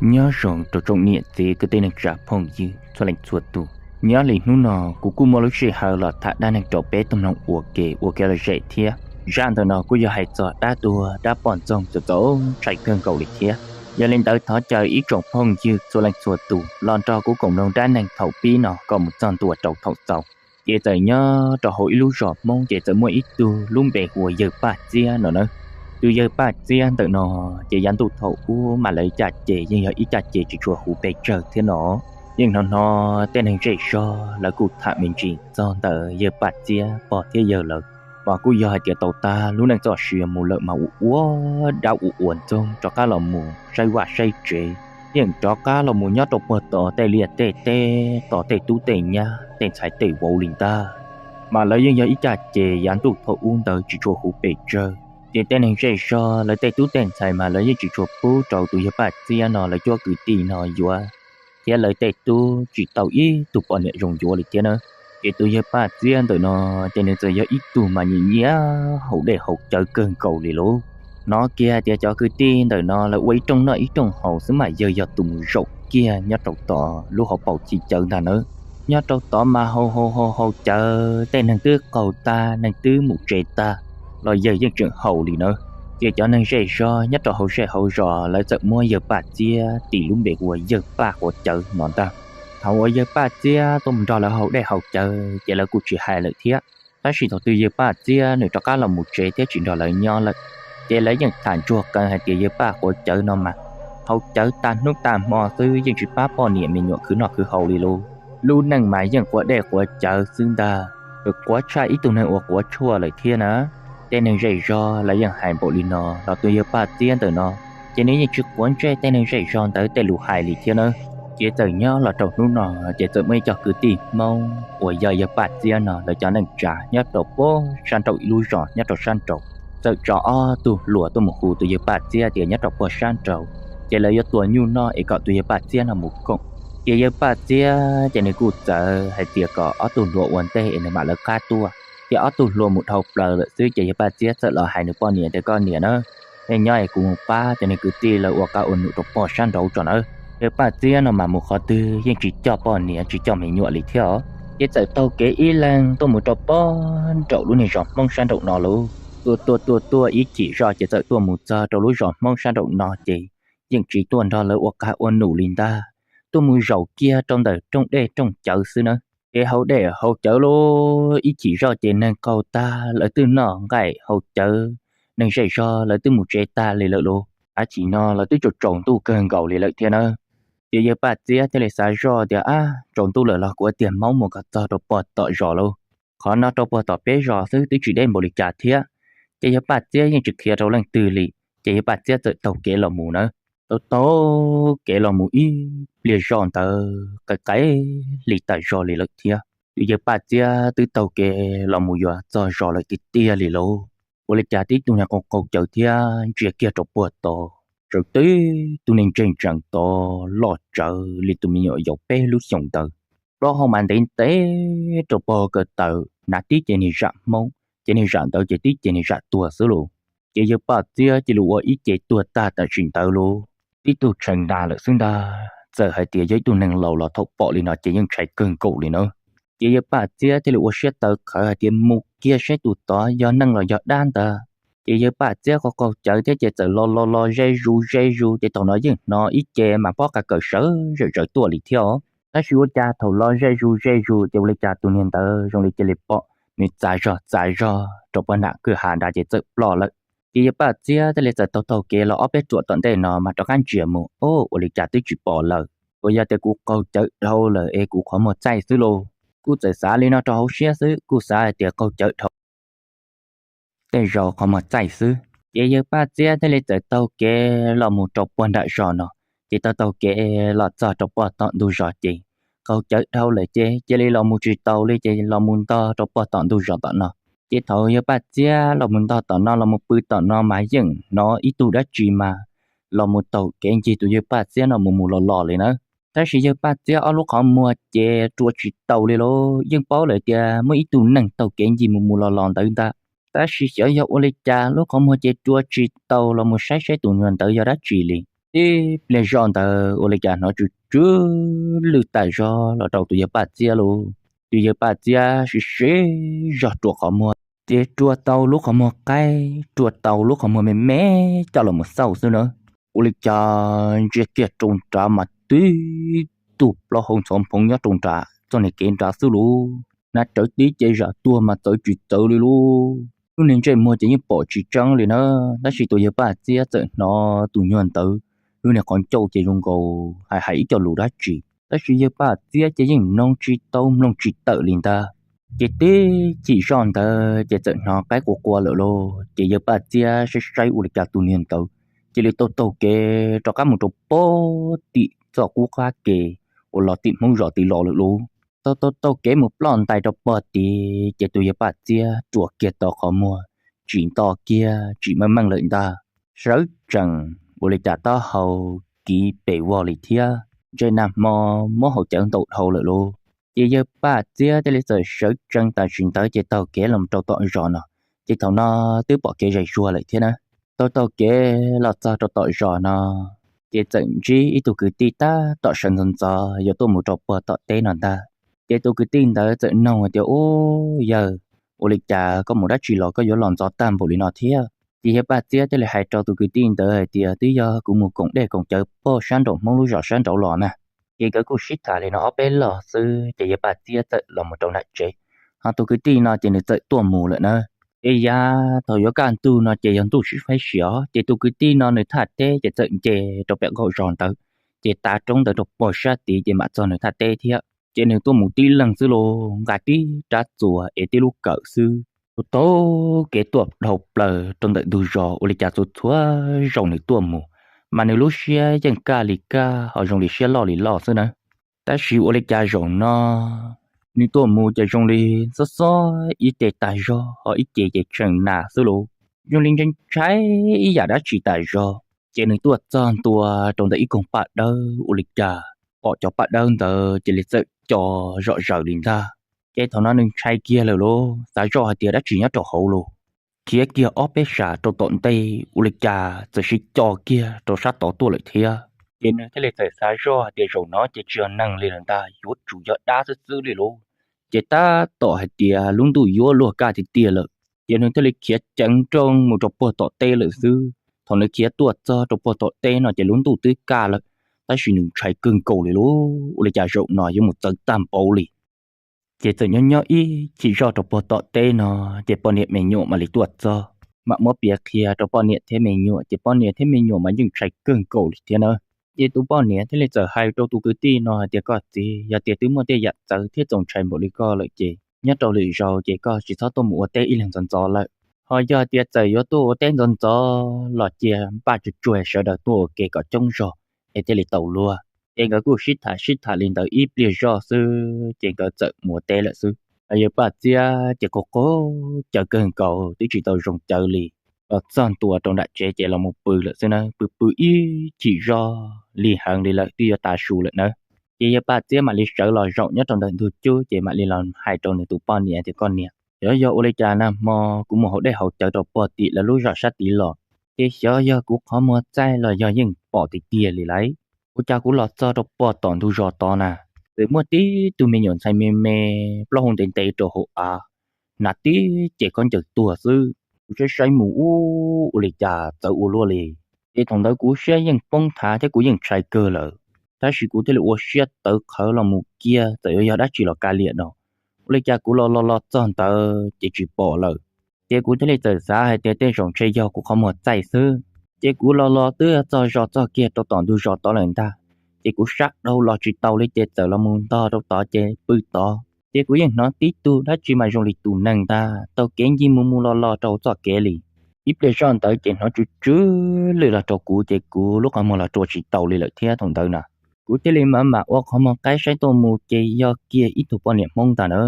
Nyob zoo rau tsoom niam txiv kwv tij neej tsa phooj ywg txhua leej txhua tus. Nyob li hnub no kuv kuj muaj lub sij hawm los tham dab neeg rau peb tau mloog ua ke ua kev lom zem thiab. Zaj ntawm no kuj yog hais txog dab tuag dab poj ntxoog txaus txaus ntshai kawg nkaus li thiab. Yog li ntawd thov caw ib tsoom phooj ywg txhua leej txhua tus los nrog kuv koom mloog dab neeg thaum pib no kom mus txog ntua rau thaum xaus. Ces txawm nyob rau hauv ib lub zos Hmoob ces txawm muaj ib tug lub npe hu ua yawg Paj Txiab no na. Tus yawg Paj Txiab ntawm no ces yav ntuj thaum ub mas lawv caj ces yeej yog ib caj ces tsis tshua huv pes tsawg thiab no. Yeej hnov hnov tej neeg zej zog lawv kuj tham me ntsis txog ntawm yawg Paj Txiab pog thiab yawg lawv, mas kuj yog hais tias tau tag lub neej txoj sia mus lawm mas ua ua dab ua ua ntxoog rov qab los mus saib vaj saib tsev, yeej rov qab los mus nyob rau puag tom tej liaj tej teb tos tej tub tej nyab tej ntxhais tej vauv li ntag. Mas lawv yeej yog ib caj ces yav ntuj thaum ub ntawd tsis tshua huv pes tsawg, ces tej neeg zej zog lawv tej tub tej ntxhais mas lawv yeej tsis tshua pub rau tus yawg Paj Txiab no lawv cuab kwv tij no yuav, thiab lawv tej tub tsis tau ib tug poj niam zoo yuav li thiab na. Ces tus yawg Paj Txiab ntawm no ces nws txawm yog ib tug mas nyiam nyiam haus dej haus cawv kawg nkaus li lauj. Hnov kiag tias cov kwv tij ntawm no lawv ua ib rooj noj ib rooj haus xwb mas yawg yog tus mus zaum kiag nyob rau tod lub hauv paus chiv cawv ntag nawb. Nyob rau tod mas haus haus haus haus cawv, tej neeg twb qaug tag neeg twb mus tsev tag los yawg yeej tseem haus li nawb. Ces cov neeg zej zog nyob rau hauv zej hauv zos lawv txawm muab yawg Paj Txiab tis lub npe hu ua yawg Paj Quav Cawv no ntag. Thaum uas yawg Paj Txiab tuaj mus nrog lawv haus dej haus cawv ces lawv kuj tsis hais lawm thiab. Tab sis thaum twg yawg Paj Txiab nws rov qab los mus tsev thiab tsis nrog lawv nyob lawm, ces lawv yeej tham ntsuag qees hais tias yawg Paj Quav Cawv no mas haus cawv tag hnub tag hmo xwb yeej tsis pab poj niam me nyuam khwv noj khwv haus li lauj. Lub neej mas yeej quav dej quav cawv xwb ntag, quav tshaj ib tug neeg uas quav tshuaj lawm thiab na. Tej neeg zej zog lawv yeej hais npaum li no los tus yawg Paj Txiab ntawm no ces nws yeej tsis quav ntsej tej neeg zej zog ntawd tej lus hais li thiab na. Ces txawm nyob los rau hnub no ces txawm muaj ib co kwv tij Hmoob uas yog yawg Paj Txiab no lawv cov neej tsa nyob rau puag sab nraum ib lub zos nyob rau sab nraud, txawm tso ob tug hluas tuaj mus hu tus yawg Paj Txiab tias nyob rau puag sab nraud ces lawv yuav tua nyuj noj es kom tus yawg Paj Txiab no mus koom. Ces yawg Paj Txiab ces nws kuj txawv hais tias kom ob tug hluas ua ntej es nws mam lawv qab tuaj. Ces ob tug hluas mus dhau plaws lawm xwb ces yawg Paj Txiab txawm los hais nws poj niam tias koj niam na, nej nyob es kuv mus pab cov neeg kwv tij lawv ua qab ua num rau puag sab nraud tso nawb. Yawg Paj Txiab no mas mus qhov twg yeej tsis coj poj niam tsis coj me nyuam li thiab os. Ces txawm taug kev ib leeg tuaj mus rau puag nraum lub niag zos Hmoob sab nraum no lauj. Tuaj tuaj tuaj tuaj ib chim zoj ces txawm tuaj mus txog rau lub zos Hmoob sab nraum no ces yeej tsis tuaj nrog lawv ua qab ua num li ntag. Tuaj mus zaum kiag rau ntawm rooj dej rooj cawv xwb na. Ces haus dej haus cawv lauj, ib chim zoj ces neeg qaug tag lawv twb noj nqaij haus cawv, neeg zej zog lawv twb mus tsev tag li lawm lauj. Ab chim no lawv twb tsaus tsaus ntuj kawg nkaus li lawm thiab na. Ces yawg Paj Txiab thiaj li xav zoj tias ab tsaus ntuj lawm los kuv ua tiag Hmoob mus kom txog rau puag tom zos lauj. Qhov no rau puag tom peb zos xwb twb tsis deb npaum li cas thiab. Ces yawg Paj Txiab yeej tsis qhia rau leej twg li, ces yawg Paj Txiab txawm taug kev los mus na. Taug taug kev los mus ib pliag zoj ntawd qaim qaim li tas zog li lawm thiab. Tus yawg Paj Txiab twb taug kev los mus yuav txog zos lawm tiag tiag li lauj. Ua li cas tib tug niag qaug qaug cawv thiab ntsia kiag rau puag tod, tseem tib tug niag ntseeg ntsees tod loj tsawv li tus me nyuam yaus peb lub xyoos ntawd. Plaub hau mas ntev ntev rau puag ko taw, hnav tib ce niag zam Hmoob, ces niag zam ntawd ces tib ce niag zam tuag xwb lauj. Ces yawg Paj Txiab cia li ua ib ce tuag tag tam sim ntawd lauj. Tib tug tshee nag lawm xwb ntag, txawm hais tias yog ib tug neeg laus los thaum pom li no ces yeej ntshai kawg nkaus li na. Ces yawg Paj Txiab thiaj li ua siab tawv qhawv hais tias mus kiag saib tus tod yog neeg los yog dab ntag. Ces yawg Paj Txiab qaug qaug cawv thiab ces txawm los los los ze zus ze zus ces thaum no yeej hnov ib ce mas pob qa kawm sawv zawm zawv tuaj li thiab os. Tab sis ua cas thaum los ze zus ze zus ces ua li cas tus niag ntawd zoo li cia li pom nws txav zog txav zog rau puag nram kwj ha nrad ces txawm ploj lawm. Ces yawg Paj Txiab thiaj li txawm taug taug kev los ob peb ruam tom ntej no mas rov qab ntsia mus, o, ua li cas twb tsis pom lawm. Uas yog tias kuv qaug cawv dhau lawm es kuv qhov muag txaij xwb lauj. Kuj txawm xav li no rau hauv siab xwb, kuj xav hais tias qaug cawv dhau tej zaum qhov muag txaij xwb. Ces yawg Paj Txiab thiaj li txawm taug kev los mus rau puag nram zos no. Ces taug taug kev los txog rau puag tom ntug zos ces qaug cawv dhau lawm ces cia li los mus tsis taus li ces los mus ntog rau puag tom ntug zos tom no. Ces thaum yawg Paj Txiab los mus ntog tom no los mus pw tom no mas yeej hnov ib tug dab tsi mas los mus taug kev ncig tus yawg Paj Txiab no mus mus los los li na. Tab sis yawg Paj Txiab ob lub qhov muag ces rua tsis taus li lauj, yeej paub lawm tias muaj ib tug neeg taug kev ncig mus mus los los ntawd ntag. Tab sis xyov yog ua li cas lub qhov muag ces rua tsis taus los mus saib saib tus neeg ntawd yog dab tsi li. Tib pliag zoj ntawd ua li cas hnov tsw tsw lwj tawm zog los rau tus yawg Paj Txiab lauj. Tus yawg Paj Txiab siv siv zog rua qhov muag, ces rua tau lub qhov muag qaib, rua tau lub qhov muag me me coj los mus xauj xwb na. Ua li cas ntsia kiag rau nrad mas tib tug plaub hau ntxhov phoov nyob rau nram txoj niag kev nrad xwb lauj. Hnav rawv tib ce zam tuag mas txawv tsis txawv li lauj. Lub niag ntsej muag ces yeej pom tsis tseeb li na, tab sis tus yawg Paj Txiab txawm hnov tus nyuag ntawd lub niag qhov ncauj ces zoo nkaus hais hais ib co lus dab tsi, tab sis yawg Paj Txiab ces yeej mloog tsis tau mloog tsis tawm li ntag. Ces tib chim zoj ntawd ces txawm hnov qaib qua qua lawm lauj. Ces yawg Paj Txiab saib saib ua li cas tus niag ntawd cia li taug taug kev rov qab mus rau pog tim txoj qub qab ke uas los tim Hmoob zos tid los lawm lauj. Taug taug taug kev mus ploj ntais rau pog tid ces tus yawg Paj Txiab rua kiag tau qhov muag, tsim nto kiag tsim meej meej lawm ntag. Sawv tsees ua li cas taub hau kiv pes vog li thiab, ntsej nag hmo muab hau cawv ntaus dhau lawm lauj. Ces yawg Paj Txiab thiaj li txawm sawv tsees tam sim ntawd ces taug kev los rau tom zos no. Ces thaum no twb pom kev zais zuag lawm thiab na. Taug taug kev los txog rau tom zos no, ces txawm ntsib ib tug kwv tij tab tom sawv ntxov ntxov yuav tuaj mus rau puag tom teb no ntag. Ces tus kwv tij ntawd txawm noog hais tias, Ub yawg, ua li cas koj mus dab tsi los koj yuav los ntxov tag npaum li no thiab? Ces yawg Paj Txiab thiaj li hais rau tus kwv tij ntawd hais tias, Twb yog kuv mus koom dej koom cawv pog sab nraum Hmoob lub zos sab nraud los na. Ces nkawd kuj sib tham li no ob peb los xwb ces yawg Paj Txiab txawm los mus rau nram tsev, ho tus kwv tij no ces nws txawm tuaj mus lawm na. Ces yav thaum yuav kaj ntug no ces yog ntuj sib faib siav, ces tus kwv tij no nws thaj teb ces txawm nce rau pem qaum zos ntawd, ces tav roob ntawd rau pog sab tid ces mam txog nws thaj teb thiab. Ces nws tuaj mus tib leeg xwb los nqa tib rab txuas es tib lub kawm xwb, taug kev tuaj dhau plaws rau ntawm ntug zos ua li cas txhua txhua zaus nws tuaj mus, mas nws lub siab yeej kaj li kaj ho zoo li siab loj li loj xwb na. Tab sis ua li cas zaum no nws tuaj mus ces zoo li xob xob ib ce tag zog ho ib ce ces tshee nas xwb lauj. Zoo li ntshai ntshai ib yam dab tsi tas zog. Ces nws tuaj txog ntua rau ntawm ib koog paj dawb ua li cas pom cov paj dawb ntawd cia li txawm co zom zaws li ntag. Ces thaum no nws ntshai kiag lawm lauj, xav zoj hais tias dab tsi nyob rau hauv lauj. Khiav kiag ob peb sam rau tom ntej ua li cas txawm siv co kiag rau sab tod tuaj lawm thiab. Ces nws thiaj li txawm xav zoj hais tias zaum no ces tsis yog neeg li lawm ntag, yuav tsum yog dab xwb xwb li lauj. Ces tab tom hais tias lub ntuj yuav luag kaj tiag tiag lawm, ces nws thiaj li khiav ceev nrooj mus rau puag tom teb lawm xwb. Thaum nws khiav tuaj txog rau puag tom teb no ces lub ntuj twb kaj lawm, tab sis nws ntshai kawg nkaus li lauj, ua li cas zaum no yuav mus txawv tag npaum li. Ces txawm nyob nyob ib chim zoj rau puag tom teb no, ces poj niam me nyuam mam li tuaj txog, mam muab piav qhia rau poj niam thiab me nyuam, ces poj niam thiab me nyuam mas yeej ntshai kawg nkaus li thiab na. Ces tus poj niam thiaj li txawm hais rau tus kwv tij no hais tias, Koj txiv, yog tias twb muaj tej yam txawv thiab txaus ntshai npaum li koj lawm ces nyob rau lwm zaus ces koj tsis txhob tuaj mus ua teb ib leeg ntxov ntxov lawm. Ho yog tias txawm yuav tuaj ua teb ntxov ntxov los cia npaj tsuag tsuag sawv daws tuaj ua ke kom coob zog es thiaj li tau luag. Ces nkawd kuj sib tham sib tham li ntawd ib pliag zoj xwb ces nkawd txawm mus ua teb lawm xwb. Yawg Paj Txiab ces qaug qaug cawv kawg nkaus twb tsis tau zoo cawv li, los txog ntua rau nram tsev ces los mus pw lawm xwb na. Pw pw ib chim zoj lig heev li lawm twb yuav tav su lawm na. Ces yawg Paj Txiab mam li sawv los zaum nyob rau ntawm ntug cub ces mam li los hais rau nws tus poj niam tias, Koj niam, xyov yog ua li cas nag hmo kuv mus haus dej haus cawv rau puag tim lawv lub zos sab tid los, ces xyov yog kuv qhov muag txaij los yog yeej pom tiag tiag li lauj. Ua cas kuv los txog rau puag tom ntug zos tod na, txawm muaj tib tug me nyuam ntxhais me me plaub hau ntev ntev rau hauv av, hnav tib ce khaub ncaws tuag xwb. Kuv saib saib mus ub, ua li cas txawv ua luaj li. Ces thaum ntawd kuv siab yeej poob thav thiab kuv yeej ntshai kawg lawm, tab sis kuv thiaj li ua siab tawv qhawv los mus kiag txawm yuav yog dab tsi los kav liam no. Ua li cas kuv los los los txog ntawd ces tsis pom lawm. Ces kuv thiaj li txawm xav hais tias tej zaum ntshe yog kuv qhov muag txaij xwb. Ces kuv los los twb txog zos txog kiag rau tom ntug zos tod lawm ntag. Ces kuv sab dhau los tsis tau li ces txawm los mus ntog rau tod ces pw tod. Ces kuv yeej hnov tib tug dab tsi mas zoo li tus neeg ntag taug kev ncig mus mus los los rau hauv txoj kev li. Ib pliag zoj ntawd ces hnov tsw tsw lwj los rau kuv ces kuv lub qhov muag los rua tsis tau li lawm thiab thaum ntawd na. Kuv thiaj li mam mam ua qhov muag qaib saib tuaj mus ces yog kiag ib tug poj niam Hmoob ntag na.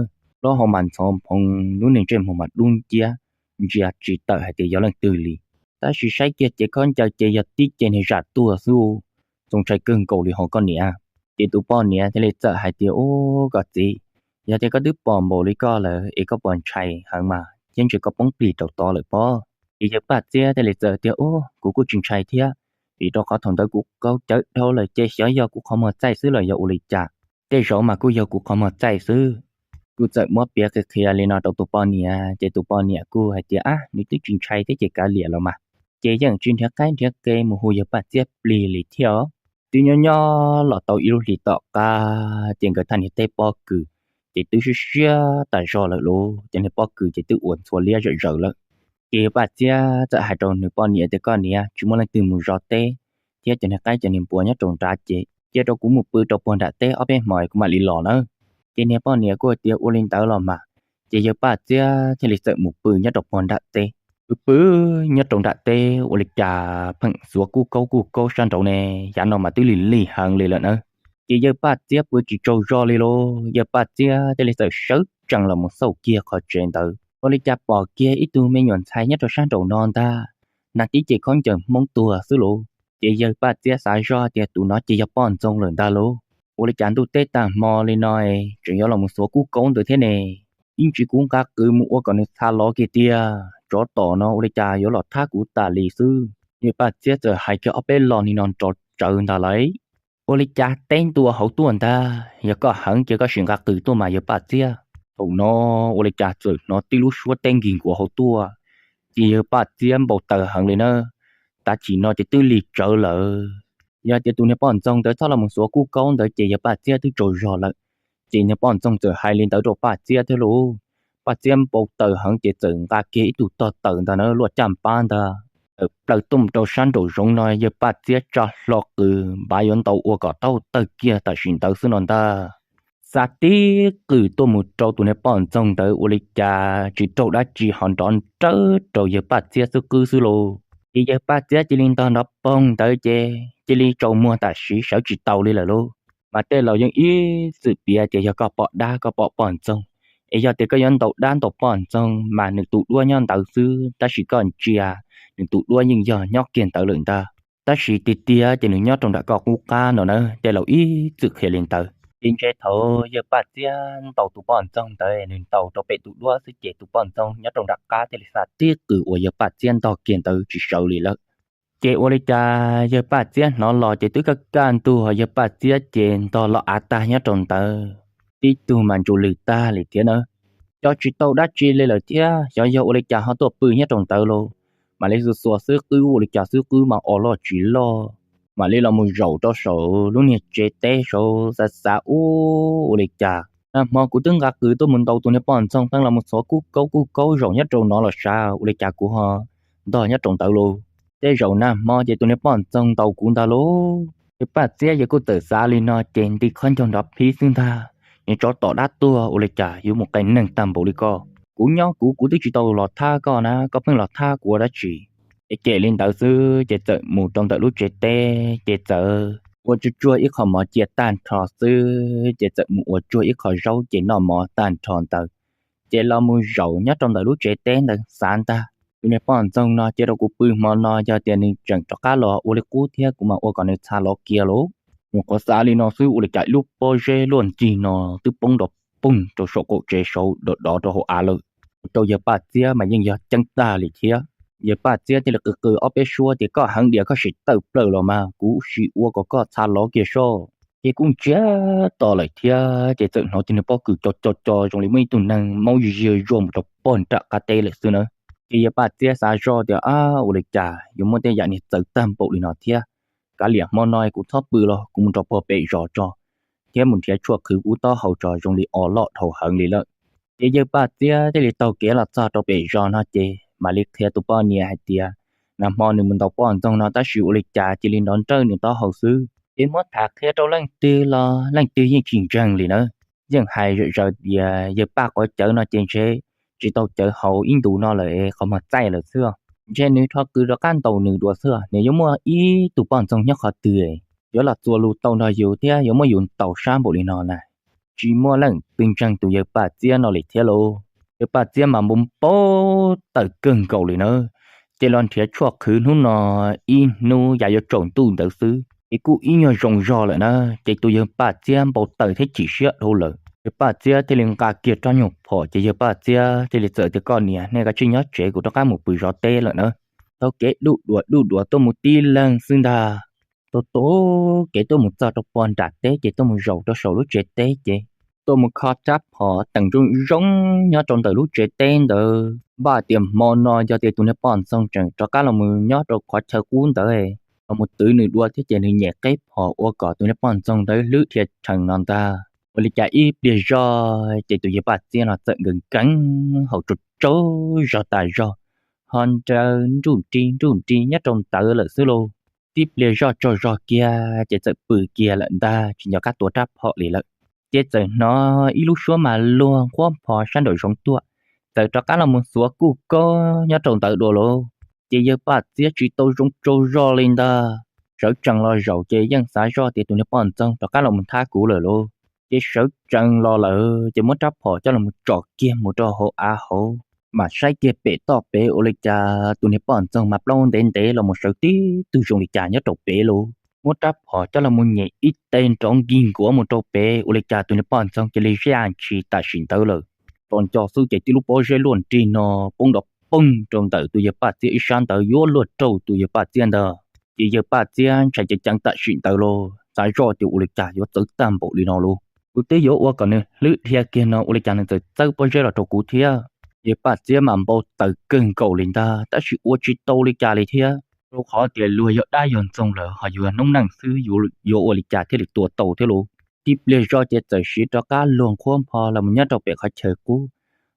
Plaub hau mas ntxhov phoov, lub niag ntsej muag mas dub nciab, ntsia tsis tawm hais tias yog leej twg li. Tab sis saib kiag ces khaub ncaws ces yog tib ce niag zam tuag xwb, txaus ntshai kawg nkaus li hos koj niam. Ces tus poj niam thiaj li txawm hais tias, Ub koj txiv, yog tias koj twb pom npaum li koj lawm es koj puas ntshai heev mas thiab ntshe koj poob plig rau tod lawm pob? Ces yawg Paj Txiab thiaj li txawm tias, Ub, kuv kuj tsis ntshai thiab, vim rau qhov thaum ntawd kuv qaug cawv dhau lawm ces xyov yog kuv qhov muag txaij xwb los yog ua li cas. Tej zaum mas kuj yog kuv qhov muag txaij xwb. Kuj txawm muab piav qhia qhia li no rau tus poj niam ces tus poj niam kuj hais tias, ab, nws twb tsis ntshai thiab ces kav liam los mas. Ces yeej tsis nrhiav qaib nrhiav qe mus hu yawg Paj Txiab plig li thiab. Twb nyob nyob los tau ib lub hlis tom qab ces nkawd thaj niag teb pob kws ces twb siab siab tas zog lawm lauj. Ces niag pob kws ces twb ua ntxhua liab zawm zaws lawm. Ces yawg Paj Txiab txawm hais rau nws poj niam tias, koj niam, tsis muaj leej twg mus zov teb thiab cov niag qaib cov niag npua nyob rau nrad ces cia rau kuv mus pw rau puag nram teb ob peb hmos kuv mam li los nawb. Ces niag poj niam kuj tias ua li ntawd los mas. Ces yawg Paj Txiab thiaj li txawm mus pw nyob rau puag nram teb. Pw pw nyob rau nram teb ua li cas pheej xuav kuj kaub kuj kaub sab nraud ne, yav no mas twb lig lig heev li lawm nawb. Ces yawg Paj Txiab pw tsis tsaug zog li lauj, yawg Paj Txiab thiaj li txawm sawv tsees los mus xauj kiag qhov tsev ntawd, ua li cas pom kiag ib tug me nyuam ntxhais nyob rau sab nraum no ntag, nag tib ce khaub ncaws Hmoob tuag xwb lauj. Ces yawg Paj Txiab xav zoj tias tus no ces yog poj ntxoog lawm ntag lauj. Ua li cas ntuj teb tag hmo li no tseem yuav los mus xuav kuj kaub ntawd thiab ne? Ib ntsis kuv nqa qws mus ua kom nws txha lov kiag tiag, tsov tom no ua li cas yuav los thab kuv tas li xwb. Yawg Paj Txiab txawm hais kiag ob peb lo li no nrov tsawv ntag lauj. Ua li cas teb ntua hauv tuaj ntag, yog koj heev ces koj sim nqa qws tuaj mas yawg Paj Txiab. Thaum no ua li cas txawm hnov tib lub suab teb nkig nkuav hauv tuaj, ces yawg Paj Txiab npau taws heev li na. Tav chim no ces twb lig tsawv lawm. Yog tias tus niag poj ntxoog ntawd txhob los mus xuav kuj kaub ntawd ces yawg Paj Txiab twb tsaug zog lawm. Ces niag poj ntxoog txawm hais li ntawd rau Paj Txiab thiab lauj. Paj Txiab npau taws heev ces txawm nqa kiag ib tug tog tawm ntag na, luaj caj npab ntag, tawm plaws tuaj mus rau sab nraum zoov no, yawg Paj Txiab tsa hlo qws npav yuav ntaus ua kom taub hau tawg kiag tam sim ntawd xwb no ntag. Xa tib qws tuaj mus rau tus niag poj ntxoog ntawd ua li cas tsis raug dab tsi ho nrov nrawv rau yawg Paj Txiab xub qwb xwb lauj. Ces yawg Paj Txiab cia li ntog nrov poog ntawd ces cia li tsaus muag tam sim sawv tsis tau li lawm lauj. Mas tej laus yeej ib txwm piav tias yog koj pom dab koj pom poj ntxoog, es yog tias koj yuav ntaus dab ntaus poj ntxoog mas nws tus duab nyob ntawd xwb, tab sis koj ntsia nws tus duab yeej yog nyob kiag ntawd lawm ntag. Tab sis tiag tiag ces nws nyob rau nram koj qub qab no na, tej laus ib txwm qhia li ntawd. Ces ntshe thaum yawg Paj Txiab ntaus tus poj ntxoog ntawd nws ntaus rau pem tus duab xwb ces tus poj ntxoog nyob rau nram qab thiaj li xa tib qws uas yawg Paj Txiab ntog kiag ntawd tsis sawv li lawm. Ces ua li cas yawg Paj Txiab hnov los ces twb kaj kaj ntug, yawg Paj Txiab ces ntog los av tag nyob rau ntawd, tib tug mas ntsuj lwg tag li thiab na. Coj tsis tau dab tsi li lawm thiab, xyov yog ua li cas ho tuaj pw nyob rau ntawd lauj. Mam li xuas xuas xub qwb ua li cas xub qwb mas o loj tsis loj, mam li los mus zaum rau saum lub niag tsev teb saud xav xav ub ua li cas nag hmo kuv twb nqa qws tuaj mus ntaus tus niag poj ntxoog pheej los mus txhuav kuj kaub kuj kaub zaum nyob rau no los sav ua li cas kuv ho ntog nyob rau ntawd lauj. Tej zaum nag hmo ces tus niag poj ntxoog ntaus kuv ntag lauj. Yawg Paj Txiab yawg kuj txawm xav li no ces nti qhov ncauj nrov phib xwb ntag. Niag tsov tom dab tuag ua li cas yuav mus qee neeg tag npaum li ko. Kuv nyob kuv, kuv twb tsis tau los thab koj na, koj pheej los thab kuv ua dab tsi? Ces cem li ntawd xwb ces txawm mus rau ntawm lub tsev teb ces txawm ua tsuag tsuag ib qho mov cia tag nrho xwb ces txawm mus ua tsuag ib qho zaub ces noj mov tag nrho ntawd ces los mus zaum nyob rau ntawm lub tsev teb ntawd xav ntag, tus niag poj ntxoog no cia rau kuv pw hmo no, yog tias nws tseem rov qab los ua li qub thiab kuv mam ua kom nws txha lov kiag lauj. Nyuam qhuav xav li no xwb ua li cas ib lub pob zeb luaj nrig no twb poob nrov poog rau saum qaum tsev saud dov dov rau hauv av lawm. Ua rau yawg Paj Txiab mas yeej yog ceeb tag li thiab. Yawg Paj Txiab thiaj li qw qw ob peb suab tias koj heev diam koj sim tawm plaws los mas kuv sim ua kom koj txha lov kiag soj. Ces kuj ntsiag to lawm thiab ces txawm hnov tus niag pob kws co co co zoo li muaj ib tug neeg maub ziag zuaj mus rau pog nram qab teb lawm xwb na. Ces yawg Paj Txiab xav zoj tias ab ua li cas yuav muaj tej yam niag txawv tag npaum li no thiab. Kav liam hmo no kuv txhob pw los kuv mus rau pog pem zos tso, thiab mus nrhiav tshuaj qhwv kuv taub hau tso zoo li o loj dhau heev li lawm. Ces yawg Paj Txiab thiaj li taug kev los txog rau pem zos no ces mam li qhia tus poj niam hais tias nag hmo nws mus ntaus poj ntxoog no tab sis ua li cas cia li nrov nrawj nws taub hau xwb. Ces muab tham qhia rau leej twg los leej twg yeej tsis ntseeg li na. Yeej hais zom zaws tias yawg Paj quav cawv no ces ntshe tsis tau cawv haus ib ntus no lawm, qhov muag txaij lawm xwb. Ntshe nws rho qws rov qab ntaus nws dua xwb, nws yuav muaj ib tug poj ntxoog nyob qhov twg yuav los txua lus tau nrog yus thiab yuav muab yus ntaus sab npaum li no na. Tsis muaj leej twg ntseeg tus yawg Paj Txiab no li thiab lauj. Yawg Paj Txiab mas npau npau taws kawg nkaus li na. Ces los nrhiav tshuaj qhwv hnub no ib hnub yav yuav tsaus ntuj ntawd xwb ces kuj ib nyuag zoo zog lawm na. Ces tus yawg Paj Txiab npau taws thiab chim siab dhau lawm, yawg Paj Txiab thiaj li nqa kiag rab nyuag phom ces yawg Paj Txiab thiaj li txawm tias koj niam, nej kav tsij nyob tsev kuv rov qab mus pw zov teb lawm na. taug kev duj duas duj duas tuaj mus tib leeg xwb ntag. Taug taug kev tuaj mus txog rau pog nram teb ces tuaj mus zaum rau saum lub tsev teb ces tuaj mus kho rab phom teem zoo zoo nyob rau ntawm lub tsev teb ntawd. Npaj tias hmo no yog tias tus niag poj ntxoog tseem rov qab los mus nyob rau qhov chaw qub ntawd los mus twv nws dua thiab ces nws nyem qeb phom ua kom tus niag poj ntxoog ntawd hlwb dhia rhees no ntag. Ua li cas ib pliag zoj ces tus yawg Paj Txiab no txawm nkees nkees haus tsaug tsaug zog tas zog, ho nrawv nruj nri nruj nri nyob rau ntawd lawm xwb lauj. Tib pliag zoj tsaug zog kiag ces txawm pw kiag lawm ntag, tsis nco qab tua rab phom li lawm. Ces txawm hnov ib lub suab mas luag nqhuab npho sab nraum zoov tuaj, txawm rov qab los mus xuav kuj kaub nyob rau ntawd dua lauj. Ces yawg Paj Txiab tsis tau zoo tsaug zog li ntag. Sawv tsees los zaum ces yeej xav zoj tias tus niag poj ntxoog rov qab los mus thab kuv lawm lauj. Ces sawv tsees los lawm ces muab rab phom coj los mus tsom kiag mus rau hauv av hauv, mam saib kiag pem toj pem ua li cas tus niag poj ntxoog mas plaub ntev ntev los mus sawv tib tug zoo li cas nyob rau pem lauj. Muab rab phom coj los mus nyem ib teg nrov nkig nkuav mus rau pem ua li cas tus niag poj ntxoog cia li zaj ntshis tam sim ntawd lawm. Tso nco xwb ces tib lub pob zeb luaj nrig no poob nrov poog rau ntawm tus yawg Paj Txiab ib sab ntawd yuav luag raug tus yawg Paj Txiab ntag. Ces yawg Paj Txiab ntshai ceev ceev tam sim ntawd lauj, xav zoj tias ua li cas yuav txawv tag npaum li no lauj. Kuv twb yuav ua kom nws hlwb dhia kiag no ua li cas nws txawm txawb pob zeb los rau kuv thiab. Yawg Paj Txiab mas npau taws kawg nkaus li ntag tab sis ua tsis tau li cas li thiab, rau qhov tias luag yog dab yog ntxoog lawm ho yus yog noob neej xwb yuav ua li cas thiaj li tua tau thiab lauj. Tib pliag zoj ces txawm siv rov qab luag nqhuab npho los mus nyob rau pem qhov chaw qub,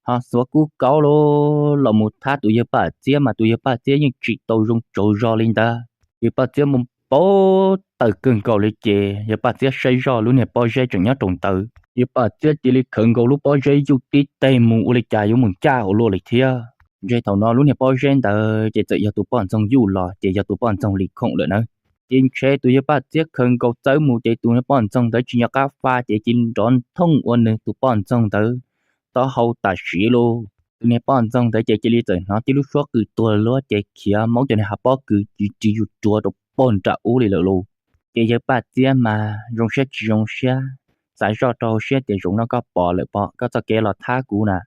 ho xuav kuj kaub lauj los mus thab tus yawg Paj Txiab mas tus yawg Paj Txiab yeej tsis tau zoo tsaug zog li ntag. Yawg Paj Txiab mus npau taws kawg nkaus li ces yawg Paj Txiab saib zoj lub niag pob zeb tseem nyob rau ntawd, yawg Paj Txiab cia li khawv nkaus lub pob zeb yuj tib teg mus ua li cas yuav mus ncaj ua luaj li thiab. Ntshe thaum no lub niag pob zeb ntawd ces txawm yog tus poj ntxoog yuj los ces yog tus poj ntxoog li khoom lawm nawb. Ces ntshe tus yawg Paj Txiab khawv nkaus txawb mus ces tus poj ntxoog ntawd tsis nco qab fa ces cia li nrov nthooj ua nws tus poj ntxoog ntawd taub hau tam sim lauj. Tus niag poj ntxoog ntawd ces cia li txawm hnov tib lub suab qw tuag luab ces khiav mus cov niag hav pob kws ris ris zus ruav rau pog nram ub li lawm lauj. Ces yawg Paj Txiab mas zoo siab tsis zoo siab, xav zoj rau hauv siab tias zaum no koj pom lawm pog, koj txoj kev los thab kuv na.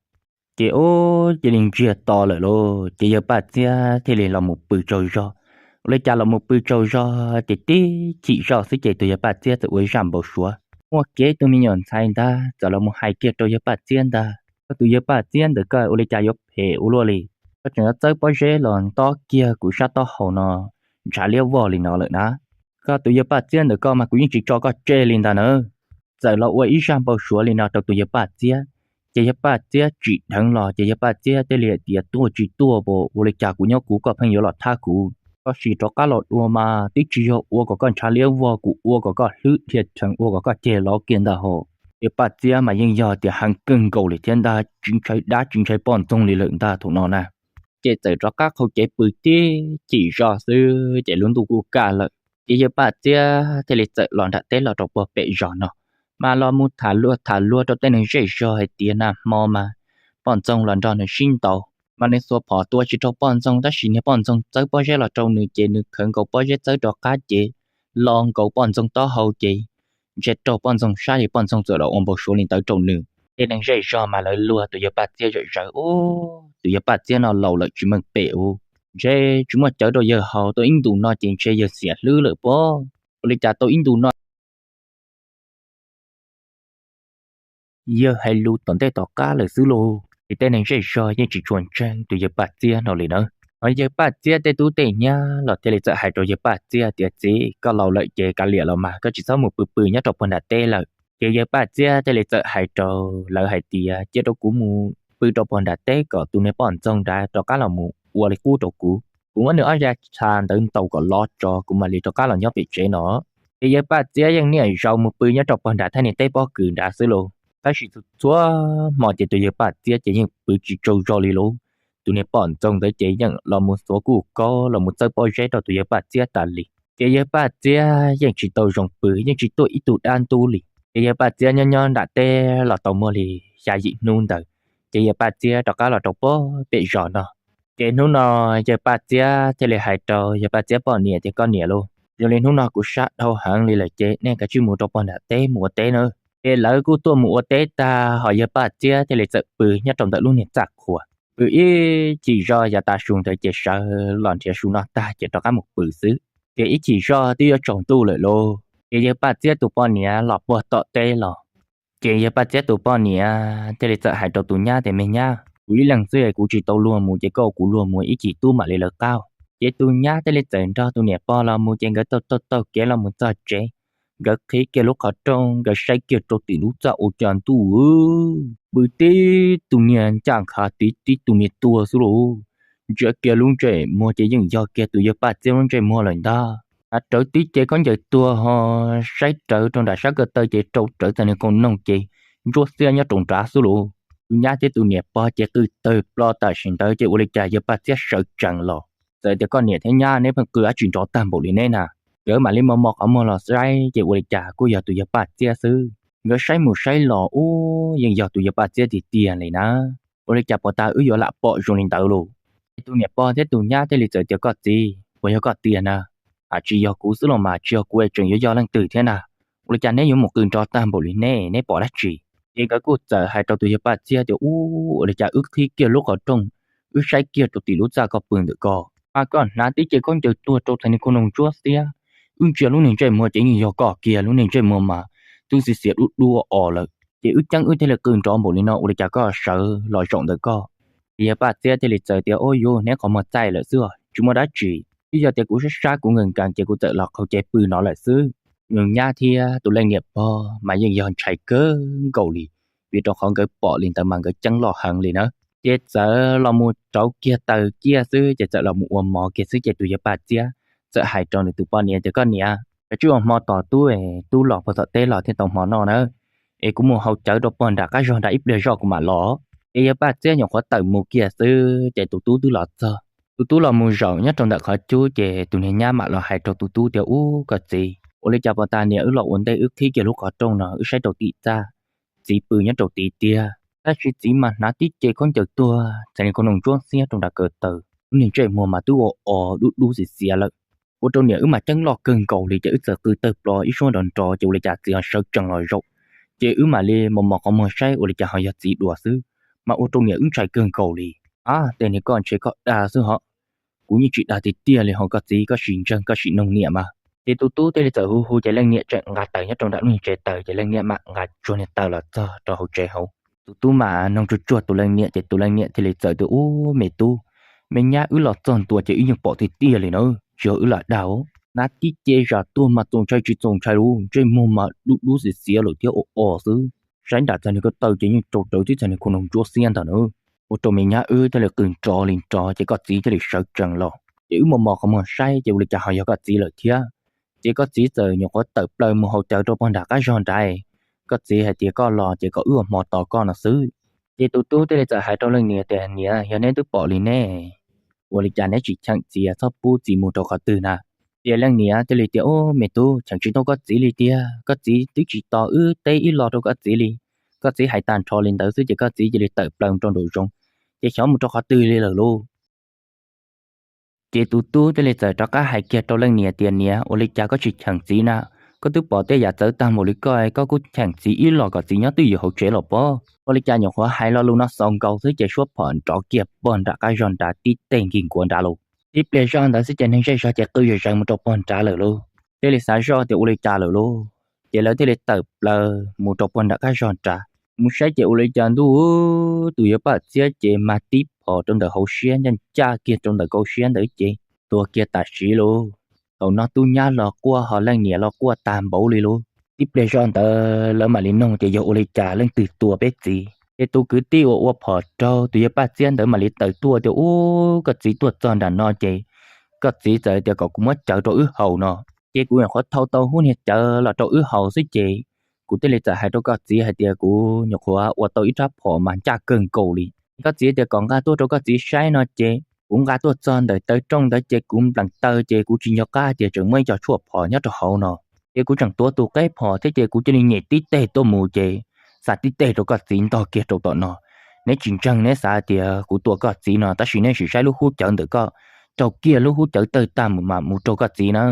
Ces ub cia li ntsiag to lawm lauj, ces yawg Paj Txiab thiaj li los mus pw tsaug zog. Ua li cas los mus pw tsaug zog ces tib chim zoj xwb ces tus yawg Paj Txiab txawm ua ib zaj npau suav. Muaj kev ib tug me nyuam ntxhais ntag txawm los mus hais kiag rau yawg Paj Txiab ntag, koj tus yawg Paj Txiab ntawm koj ua li cas yuav phem ua luaj li? Koj tseem yuav txawb pob zeb los ntob kiag kuv sab taub hau no ntshav liab vog li no lawm na. Koj tus yawg Paj Txiab ntawm koj mas kuv yeej tsis tso koj tseg li ntag na. Txawm los ua ib zaj npau suav li no rau tus yawg Paj Txiab, ces yawg Paj Txiab tsim dheev los ces yawg Paj Txiab thiaj li hais tias tuaj tsis tuaj pas, ua li cas kuv nyob kuv koj pheej yuav los thab kuv. Koj sim rov qab los dua mas twb tsis yog ua kom koj ntshav liab vog, kuv ua kom koj hlwb dhia rhees, ua kom koj ceg lov kiag ntag hos. Yawg Paj Txiab mas yeej yog tias heev kawg nkaus li thiab ntag, tsis ntshai dab tsis ntshai poj ntxoog li lawm ntag thaum no na. Ces txawm rov qab qhau cev pw tib chim zoj xwb ces lub ntuj kuj kaj lawm. Ces yawg Paj Txiab thiaj li txawm los nram teb los rau puag pem zos no, mas los mus tham luag tham luag rau tej neeg zej zog hais tias nag hmo mas poj ntxoog los nrog nws sib ntaus, mas nws xuas phom tua tsis raug poj ntxoog tab sis niag poj ntxoog txawb pob zeb los rau nws ces nws khawv nkaus pob zeb txawb rov qab ces lo nkaus poj ntxoog taub hau ces ntshe raug poj ntxoog sab es poj ntxoog txawm los ua npau suav li ntawd rau nws. Tej neeg zej zog mas lawv luag tus yawg Paj Txiab zom zaws ub, tus yawg Paj Txiab no laus lawm tsis meej pem ub, ntshe tsis muaj cawv rau yawg haus, tau ib ntus no ces ntshe yawg xiam hlwb lawm pob. Ua li cas tau ib ntus no yawg hais lus tom ntej tom qab lawm xwb lauj. Ces tej neeg zej zog yeej tsis tshua ntseeg tus yawg Paj Txiab no li nawb. Hos yawg Paj Txiab tej tub tej nyab los thiaj li txawm hais rau yawg Paj Txiab tias txiv, koj laus lawm ces kav liam los mas, koj tsis txhob mus pw pw nyob rau puag nram teb lawm. Ces yawg Paj Txiab thiaj li txawm hais rau lawv hais tias cia rau kuv mus pw rau puag nram teb kom tus niag poj ntxoog nrad rov qab los mus ua li qub rau kuv, kuv muab nws ob ya tsha ntawd ntaus kom lov tso kuv mam li rov qab los nyob pem tsev no. Ces yawg Paj Txiab yeej niaj zaus mus pw nyob rau puag nram thaj niag teb pob kws nrad xwb lauj. Tab sis txhua txhua hmo ces tus yawg Paj Txiab ces yeej pw tsis tsaug zog li lauj. Tus niag poj ntxoog ntawd ces yeej los mus xuav kuj kaub los mus txawb pob zeb rau tus yawg Paj Txiab tas li. Ces yawg Paj Txiab yeej tsis tau zoo pw, yeej tsis tuaj ib tug dab ntub li. Ces yawg Paj Txiab nyob nyob nram teb los tau muaj li xya yim hnub ntawd, ces yawg Paj Txiab rov qab los rau puag pem zos no. Ces hnub no yawg Paj Txiab thiaj li hais rau yawg Paj Txiab poj niam tias koj niam lauj, zoo li hnub no kuv sab dhau heev li lawm ces nej kav tsij mus rau puag nram teb mus ua teb nawb. Ces lawv kuj tuaj mus ua teb tag hos yawg Paj Txiab thiaj li txawm pw nyob rau ntawm lub niag txaj qhua. Pw ib chim zog yav tav su ntawd ces sawv los nrhiav su noj tag ces rov qab mus pw xwb. Ces ib chim zog twb yuav tsaus ntuj lawm lauj, ces yawg Paj Txiab tus poj niam los puag tom teb los. Ces yawg Paj Txiab tus poj niam thiaj li txawm hais rau tus nyab tias, Me nyab, kuv ib leeg xwb kuv tsis tau luag mus, ces koj ua kuv luag mus ib chim tub mam li lawv qab. Ces tus nyab thiaj li txawm nrog tus niam pog los mus, ces nkawd taug taug taug kev los mus txog tsev. Nkawd qhib kiag lub qhov rooj, nkawd saib kiag rau tim lub txaj ua cas ntuj, pw tib tus niag ncaj nkhav tiv tib tus niag tuag xwb lauj. Ntsia kiag lub ntsej muag ces yeej yog kiag tus yawg Paj Txiab lub ntsej muag lawm ntag. Hnav rawv tib ce khaub ncaws tuag ho saib rawv rau nram sab ko taw ces rau rawv txag niag khau noog ces ntsuab xiab nyob rau nrad xwb lauj. Tus nyab thiab tus niam pog ces qw tawg plo tam sim ntawd ces ua li cas yawg Paj Txiab sawv tsees los. Txawm tias, Koj niam thiab nyab, neb pheej qw dab tsi nrov tag npaum li neb na? Nkawd mam li mos mos qhov muag los saib ces ua li cas kuj yog tus yawg Paj Txiab xwb. Nkawd saib mus saib los ub, yeej yog tus yawg Paj Txiab tiag tiag li na. Ua li cas puas tas wb yuav lam pom zoo li ntawd lauj? Ces tus niam pog thiab tus nyab thiaj li txawm tias, Koj txiv, puas yog koj tiag na? Hais tsis yog kuv xwb los mas tsis yog kuv es tseem yuav yog leej twg thiab na? Ua li cas neb yuav mus qw nrov tag npaum li neb, neb pom dab tsi? Ces nkawd kuj txawm hais rau tus yawg Paj Txiab tias, Ub, ua li cas wb qhib kiag lub qhov rooj, wb saib kiag rau tim lub txaj koj pw ntawm ko, mas koj hnav tib ce khaub ncaws tuag rau txag niag khau noog ntsuab xiab. Wb ntsia lub niag ntsej muag ces yeej yog koj kiag, lub niag ntsej muag mas twb xiav xiav dub dub o lawm. Ces wb ceeb wb thiaj li qw nrov npaum li no, ua li cas koj sawv los zaum ntawm koj? Ces yawg Paj Txiab thiaj li txawm tias, Ub yuv, neb qhov muag txaij lawm xwb, tsis muaj dab tsi. Twb yog tias kuv sab sab kuv nkees nkees ces kuv txawm los qaug ceg pw no lawm xwb. Nws nyab thiab tus leej niam pog mas yeej yog ntshai kawg nkaus li, vim rau qhov nkawd pom li ntawd mas nkawd ceeb loj heev li na. Ces txawm los mus rauv kiag taws ciaj xwb ces txawm los mus ua mov kiag xwb ces tus yawg Paj Txiab txawm hais rau nws tus poj niam tias, Koj niam, koj tsij ua hmo tos tub, tub los puag tom teb los thiaj tau hmo noj na. Es kuv mus haus cawv rau puag nram qab zog nrad ib pliag zoj kuv mam los. Ces yawg Paj Txiab nyuam qhuav tawm mus kiag xwb ces tus tub twb los txog. Tus tub los mus zaum nyob rau ntawm qhov cub ces tus niag nyab mam los hais rau tus tub tias, Ub, koj txiv, ua li cas puas tas niam wb los ua ntej wb qhib kiag lub qhov rooj no wb saib rau tim txaj, txiv pw nyob rau tid tiag, tab sis txiv mas hnav tib ce khaub ncaws tuag txag niag khau noog ntsuab xiab rau nram ko taw, lub niag ntsej muag mas twb ua o dub dub xiav xiav lawm. Ua rau niam wb mas ceeb loj kawg nkaus li ces wb txawm qw tawg plo ib suab nrov nrov ces ua li cas txiv ho sawv tsees los zaum. Ces wb mam li mos mos qhov muag saib ua li cas ho yog txiv dua xwb, mas ua rau niam wb ntshai kawg nkaus li. Ab, tej niag koj ntshe koj dag xwb hos, kuv yeej tsis dag tiag tiag li ho koj txiv, koj sim ntseeg koj sim noog niam mas. Ces tus tub thiaj li txawm hu hu ces leej niam tseem nqa taws nyob rau nram lub niag tsev taws ces leej niam mam nqa tsuag niag taws los txog rau hauv tsev hauv. Tus tub mam noog tsuag tsuag tus leej niam ces tus leej niam thiaj li txawm tias, Ub, me tub, me nyab wb los txog ntua ces wb yeej pom tiag tiag li na, tsis yog wb lam dag. Hnav tib ce zam tuag mas txaus ntshai tsis txaus ntshai lauj, ntsej muag mas dub dub xiav xiav lawm thiab o o xwb. Saib nram txag niag ko taw ces yeej rau rawv tib txag niag khau noog ntsuab xiab ntag na. Ua rau me nyab wb thiaj li qw nrov li nrov ces koj txiv thiaj li sawv tsees los. Ces wb mos mos qhov muag saib ces ua li cas ho yog koj txiv lawm thiab. Ces koj txiv txawm nyuam qhuav tawm plaws mus haus cawv rau puag nram qab zog nrad. Koj txiv hais tias koj los ces kom wb ua hmo tos koj no xwb. Ces tus tub thiaj li txawm hais rau leej niam tias, Niam, yog neb twb pom li ne, ua li cas neb tsis cheem txiv txhob pub txiv mus rau qhov twg na? Ces leej niam thiaj li tias, Ub, me tub, cheem tsis tau koj txiv li tiag, koj txiv twb tsis tos wb teb ib lo rau koj txiv li. Koj txiv hais tag nrho li ntawd xwb ces koj txiv cia li tawm plaws rau nraum zoov, ces xyov mus rau qhov twg li lawm lauj. Ces tus tub thiaj li txawm rov qab hais kiag rau leej niam tias, Niam, ua li cas koj tsis cheem txiv na? Koj twb pom tej yam txawv tag npaum li koj, koj kuj cheem txiv ib los kom txiv nyob twj ywm hauv tsev los pob. Ua li cas nyuam qhuav hais lo lus no xaus nkaus xwb ces suab phom nrov kiag puag nram qab zog nrad tib teg nkig nkuav nrad lauj. Tib pliag zoj ntawd xwb ces neeg zej zog ces qw zom zaws mus rau puag nrad lawm lauj. Thiaj li xav zoj tias ua li cas lawm lauj, ces lawv thiaj li tawm plaws mus rau puag nram qab zog nrad. Mus saib ces ua li cas ntuj, tus yawg Paj Txiab ces mag tib phom rau ntawm hauv siab ncaj ncaj kiag rau ntawm kaum siab ntawd ces tuag kiag tam sim lauj. Thaum no tub nyab los quaj ho leej niam los quaj tag npaum li lauj. Tib pliag zoj ntawd lawv mam li noog tias yog ua li cas leej twg tua peb txiv. Ces tus kwv tij uas ua phom raug tus yawg Paj Txiab ntawd mam li tawm tuaj tias, Ub, koj txiv tuaj txog nram no ces koj txiv txawm tias kom kuv muab cawv rau wb haus no. Ces kuv nyuam qhuav thau tau hub niag cawv los rau wb haus xwb ces kuv thiaj li txawm hais rau koj txiv hais tias kuv nyuam qhuav ua tau ib rab phom mas ncaj kawg nkaus li. Koj txiv tias kom nqa tuaj rau koj txiv saib no ces kuv nqa tuaj txog ntawm taw rooj ntawd ces kuv nplees taw ces kuv tsis nco qab tias tseem muaj ib co tshuaj phom nyob rau hauv no. Ces kuv tseem tuav tus qeb phom thiab ces kuv cia li nyem tib teg tuaj mus ces xa tib teg rau koj txiv ntog kiag rau tom no. Neb tsis ntseeg, neb xav tias kuv tua koj txiv no, tab sis neb sim saib lub hub cawv ntawm koj, raug kiag lub hub cawv tawg tag mus mas mus raug koj txiv na.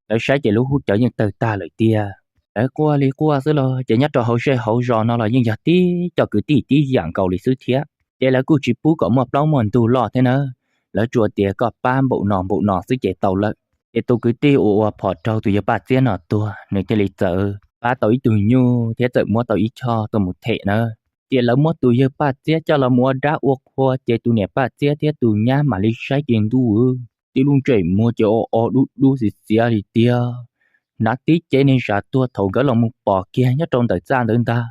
Lawv saib ces lub hub cawv yeej tawg tag lawm tiag. Lawv quaj li quaj xwb los ces nyob rau hauv zej hauv zos no los yeej yog tib co kwv tij tib yam nkaus li xwb thiab. ces lawv kuj tsis pub kom muaj plaub muaj ntug loj thiab nawb. Lawv tsuas tias koj pab npaum no npaum no xwb ces tau lawm. Ces tus kwv tij uas ua phom raug tus yawg Paj Txiab no tuag, nws thiaj li txawm pab tau ib tug nyuj thiab txawm muab tau ib choj tuaj mus them nawb. Ces lawv muab tus yawg Paj Txiab coj los mus ua dab ua qhua, ces tus niam Paj Txiab thiab tus nyab mam li saib ces ntuj, tib lub ntsej muag ces o o dub dub xiv xiav li tiag. Hnav tib cev niag zam tuag thaum nkawd los mus pom kiag nyob rau ntawm txaj ntawd ntag,